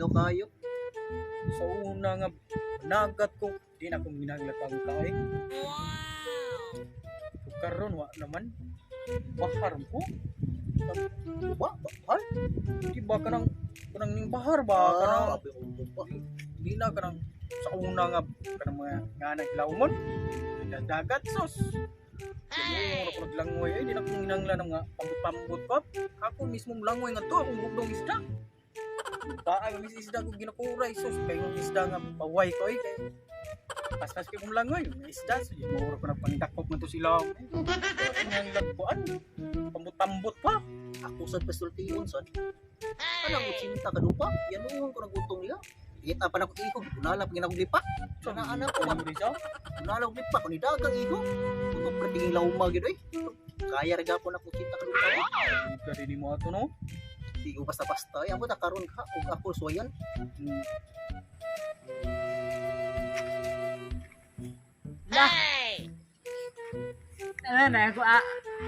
Linaw kayo. Sa una nga nagat ko, di na akong ginaglat ang kaay. Wow! Karon wa naman. Bahar ko. Ba, bahar? Di ba kanang kanang ning bahar ba kanang Ah, abi ko mo pa. di na kanang sa una nga kanang mga nga naglaumon dagat sos. Hey! Ko naglangoy ay di na akong ginanglan nga pambot-pambot pa. Ako mismo langoy nga to akong bugdong isda. Baa nga mis isda ko ginakuray sos kay yung isda nga paway ko ay kay paspas kay kong langoy may isda so di mo ko na pangdakop man to sila. Nang lagkuan pambot-pambot pa. Ako sad pasultion sad. Anang 80 ka dupa? Yanuhon ko nagutong nila. Kita pa na ko iho, unala pa ginakong lipa. Sana anak ko, Ano rin siya? unala ko lipa kun idagang iho. Kuto pratingin lauma gyud oy. Kaya ra gapon ako 80 ka dupa. Gari ni mo ato no. Di ko basta-basta. Ay, ako ta karon ka ug ako suwayan. Lah. Ano na ako ah.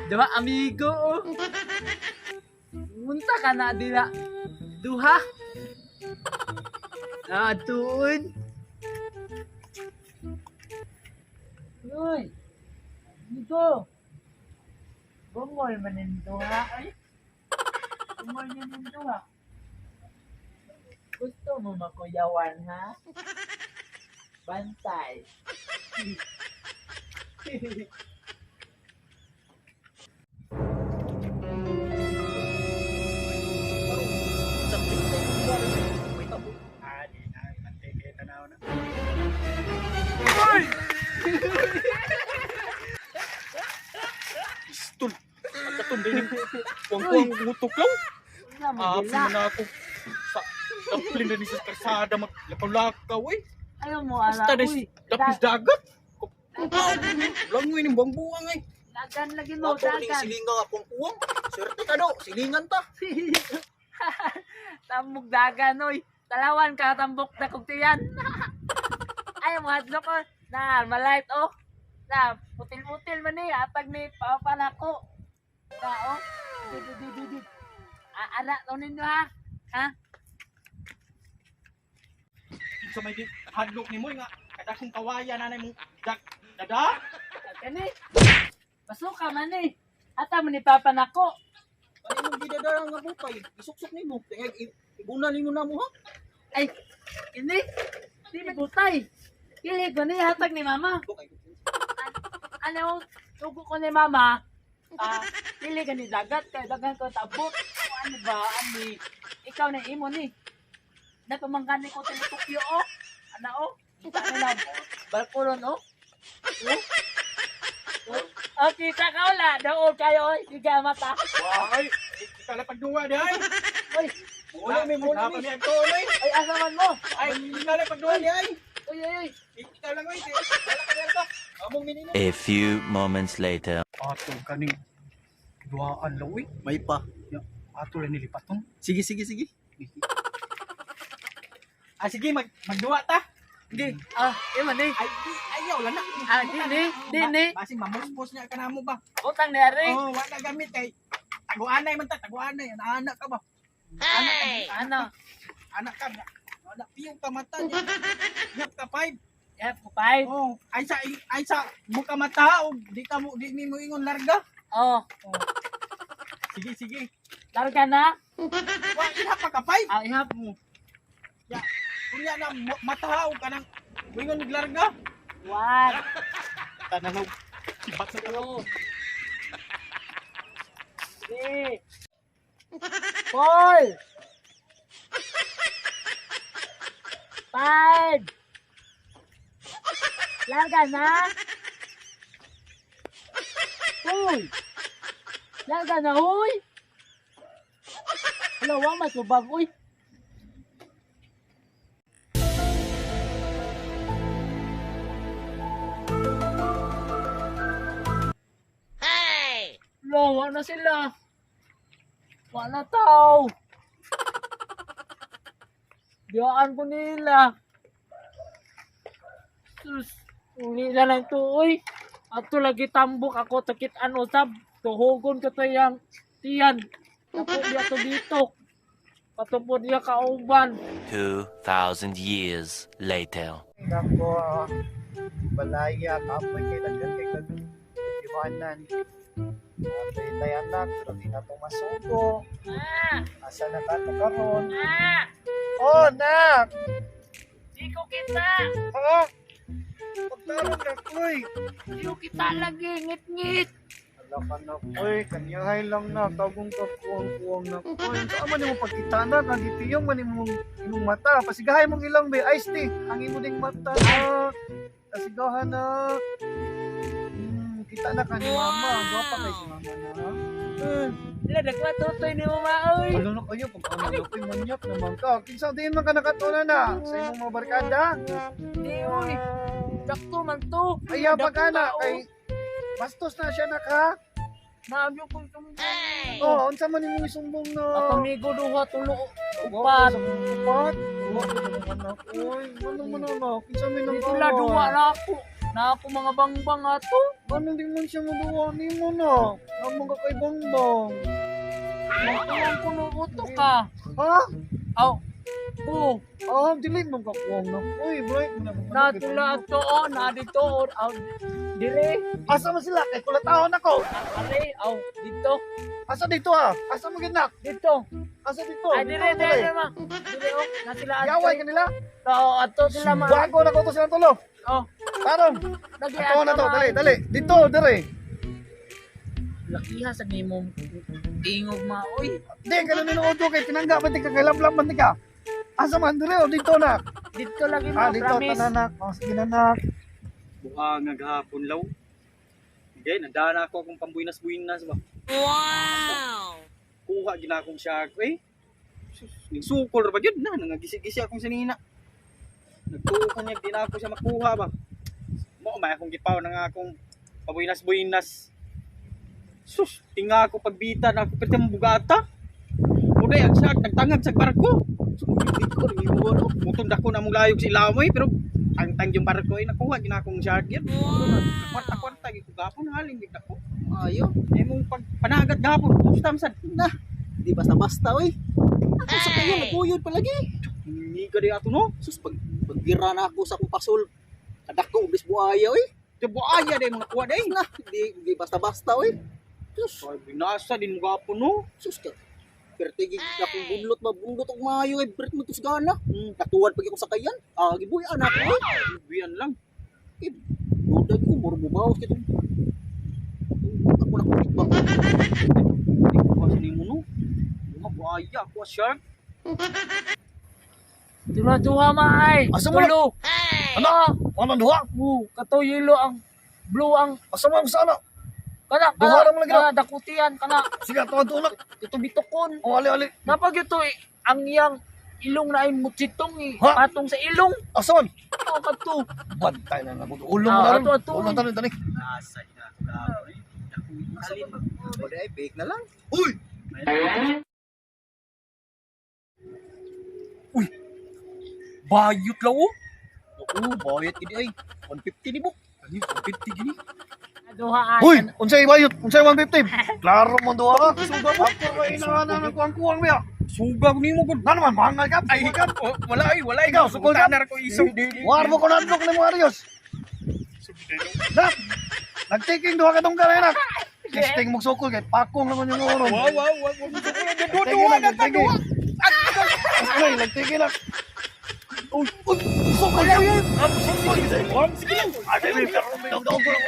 Diba amigo oh. Munta ka na dila. Duha. Ah, tuon. Uy. Amigo. Bungol man ning duha ay. Bungol ni ning duha. Gusto mo makuyawan ha? Bantay. Sa 30 ko ba may tabo. Ah, di na bantay kay tanaw na. Pistol. Pagkatun din kuwang-kuwang ngutok lang. Wala mo Ah, dila. na ako sa taplin na ni sa kalsada maglakaw-lakaw eh. Ayaw mo ala. Basta Uy, dapis dagat. Langoy ni buang buang eh. Dagan lagi mo, Ako ni dagan. silingan nga kuwang kuwang. Swerte ka do, silingan ta. Tambok dagan, oy. Talawan ka, tambok na kugtiyan. Ayaw mo, hadlok ko. Na, malight, oh. Na, putil-putil man eh. Atag ni papa na ko. Na, oh. Di, di, di, di, di. Ah, ana, to ninyo, ha? Ha? Sa may hadlok ni mo nga kadakong kawayan nanay mo dak dada. Kani. Basuka man eh. Ata mo ni papa na ko. Ano imong gidadara nga butay? Isuksok nimo. Tingay ibuna nimo na mo ha. Ay, ini. Di man butay. Dili ko ni hatag ni mama. Okay. Ano, tugo ko ni mama, ah, dili ka ni dagat, kay dagan ko tabok. O ano ba, ani, ikaw na imo ni. Napamangkani ko tinutokyo, oh. Ana, oh. Ano na, balkonon, oh. Oh. Oh. Oh, kita ka wala. Daog kayo, oy. Di ka mata. Ay, ikala pagduwa di ay. Oy, Mula mi mula mi ang tuloy. ay, asa man mo? Ay, ikala pagduwa di ay. Uy, uy, uy. Ikaw lang oy. Wala ka dito. Among minino. A few moments later. Ato kaning duaan law eh. May pa. Ya, ato lang nilipaton. Sige, sige, sige. Ah sige, magduwa ta. Sige. Ah, imo ni. Ay, di, ayaw lang na. Ah, di ni, di ni. Basi mamuspos niya ka namo ba? Utang ni Ari. Oh, wala gamit kay taguanay man ta, taguanay, anak ka ba? Anak ka, Ano? anak ka. Anak piyong ka mata niya. Yap ka five. F, five. Oh, ay sa muka mata og di ka mo di ni mo ingon larga. Oh, Sige, sige. larga na. Wa iha pa ka five. Ah, ihap. Ya, kunya na mata og kanang moingon og larga. One, Tanaw. Sibat sa tanaw. two, three, four, five. Larga na. Uy! Larga na, uy! Wala, wa matubag, uy. Wala, wa na sila. Wa na tao. Diyaan ko nila. Sus, uli na lang to, uy. Ato lagi tambok ako, takit ano sab. Tuhugon ko to yung tiyan. Naku, di ato dito. Patupod niya kauban. 2,000 years later. Nako, balaya, kapoy kay daghan kay kag iwanan. Apay tay anak, pero di na to masugo. Asa na ta to karon? Ah, Oh, nak! di ko kita. Ha? Pagtarong na, koy. Di ko kita lagi ngit-ngit. Ala ka na, koy. Kanyahay lang na. Tawgong ka kuwang-kuwang na, koy. Saan man yung pagkita na? Nagitiyong man yung imong mata. Pasigahay mong ilang, be. Ice tea. Ang imo ding mata na. Pasigahan na. Kita na ka ni mama. Ang gwapa kay si mama na. Wala nagmatutoy ni mama oy. Ano na kayo? Pag ano na koy, manyak naman ka. Kinsa diin man ka nakatuna na sa imong mga barkada? Di oy. Sakto man to. Ayaw Dako pag ana tao. kay bastos na siya na ka. Naagyo kong sumbong. Oh, unsa man imong isumbong na? Atamigo duha tulo upat. Upat. Upat. Uy, ano man anak? Kinsa may Dito nang la duha na ako. Na ako mga bangbang ato. Ano di man siya maduwa nimo na? Among ka kay bongbong. Magkuwang kuno uto ka. Ha? Aw. Oh, Ah, dili man ka kuwang na. Uy, bright mo na. natula ato oh, na dito oh, aw dire. Asa man sila? Kay kulataon ako. Are, aw dito. Asa dito ha? Asa mo ginak? Dito. Asa dito? Ay dire Dito, dire dire. ma. Dire oh, na sila ato. Yaway kanila. Oo, ato sila ma. Bago na ko to silang tulo. Oh, Tarong. lagi Ato na to, dali, dali. Dito, dire. Lakiha sa nimo tingog ma oy. Di ka na ninood kay tinangga man ti ka kay lamlam man ti ka. Asa man dire o dito na. Dito lagi ma Ah, dito promise. tanan nak. Oh, sige na nak. Buha nga gahapon law. Hindi, nandana ako akong pambuinas-buinas ba. Wow! Kuha gina akong siya eh. Sus, ning sukol ra ba gyud na nangagisi-gisi akong sinina. Nagtuo niya di na ako siya makuha ba. Mo may akong gipaw na nga akong pabuinas-buinas. Sus, tinga ako pagbita na ako perti mong bugata. Uday ang siya nagtangag sa barko. Ko Mutong dako na mong layog sa ilamoy pero ang tang yung barko ay nakuha gina akong shark yun. Wow. Kwarta-kwarta gyud ko gapon halin gid ako. Ayo. Ay mong pag panagat gapon, gusto sad. Na. Di basta-basta oy. Ako sa kayo naguyod palagi. Ni ka di ato no. Sus pag paggira na ako sa akong pasol. Kadako ubis buaya oy. Di buaya day mga kuha day. Na, di basta-basta oy. Sus, Ay binasa din mo gapon no. sus ka. Pertigi akong bunlot ba bunlot og maayo ay brit mo tus gana. Natuwad pag ako sakayan. Ah, gibuyan ako oy. Buyan lang. Eh, duda ko muro bubawas kitong. Ako na kubit ba? Di ko kasi nimo no. Mga buaya ko shark. Duha duha ma ay. Asa mo na? Tulo. Ano? Ano duha? Oo, kato yellow ang blue ang Asa man sa ana? kana Duha kana ra man lagi na. kana dakutian kana Sige, ato ato nak. ito bitokon. Oh, ali ali. Napag ito eh, ang iyang ilong na ay mutsitong eh, Ha? patong sa ilong. Asa man? Ano kato? Bantay na nako. Ulong Ah, mo na. ato, ato. Ulong tanin tani. Nasa gina ako gapon eh. Dako halin. O di ay fake na lang. Uy! Bayot law. oh. Oo, bayad gid ay. 150 ni buk. Ani 50 gini. Duha ay. Uy, unsay bayot? Unsay 150? Klaro mo duha ka. Suga mo. Ako ay na na kuwang-kuwang biya. Suga ko nimo gud. Na naman mangal ka. Ay, oh, wala ay, wala Ikaw, sukol ka? Tanar ko isog. War mo ko nadlok ni mo Arios. Na. Nagtiking duha ka tong karenak. Testing mo sukol kay pakong naman yung oron. Wow, wow, wow. Duwa na ta, duwa. Ay, nagtigil lang. Uy, uy, sukol ka. Sukol. Sige lang. Ay, baby, daw daw ko lang.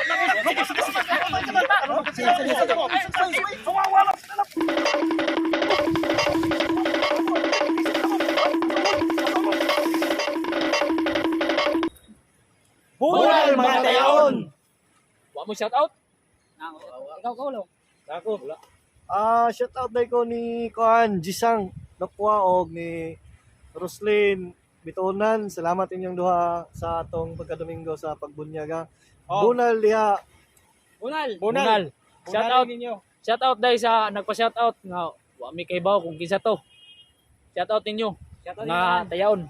Bunal mga tayaon. Wa mo shout out? Ikaw ko lang. Ako. Ah, shout out dai ko ni Kuan Jisang Nakwa og ni Roslyn Bitonan. Salamat inyong duha sa atong pagkadomingo sa pagbunyag ha. Oh. Bunal diha. Bunal. Bunal. Shout out. Ninyo. Shout out dai sa nagpa-shout out nga wa mi kaybaw kung kinsa to. Shout out ninyo. Nga tayaon.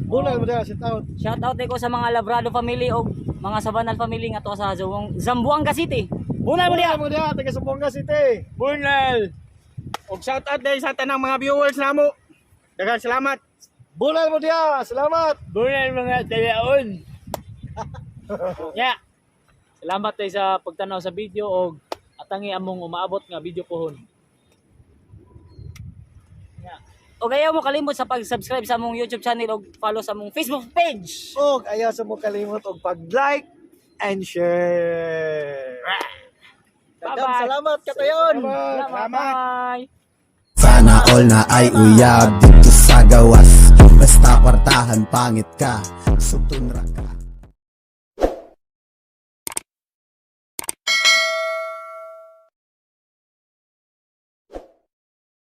Bunal mo diha, shout out. Shout out ko sa mga Labrado family o mga Sabanal family nga to sa Zamboanga City. Bunal mo diha. Bunal mo diha taga Zamboanga City. Bunal. Og shout out dahil sa tanang mga viewers namo. Daghang salamat. Bulan mo diya. Salamat. Bunal mga talaon. Ya. Salamat tayo sa pagtanaw sa video og atangi among umaabot nga video pohon. Og ayaw mo kalimot sa pag-subscribe sa among YouTube channel og follow sa among Facebook page. Og ayaw sa mo kalimot og pag-like and share. Daghang Bye-bye. salamat katayon. Salamat. Bye. Sana all na ay uyab dito sa gawas. Basta kwartahan pangit ka, sutun ra ka.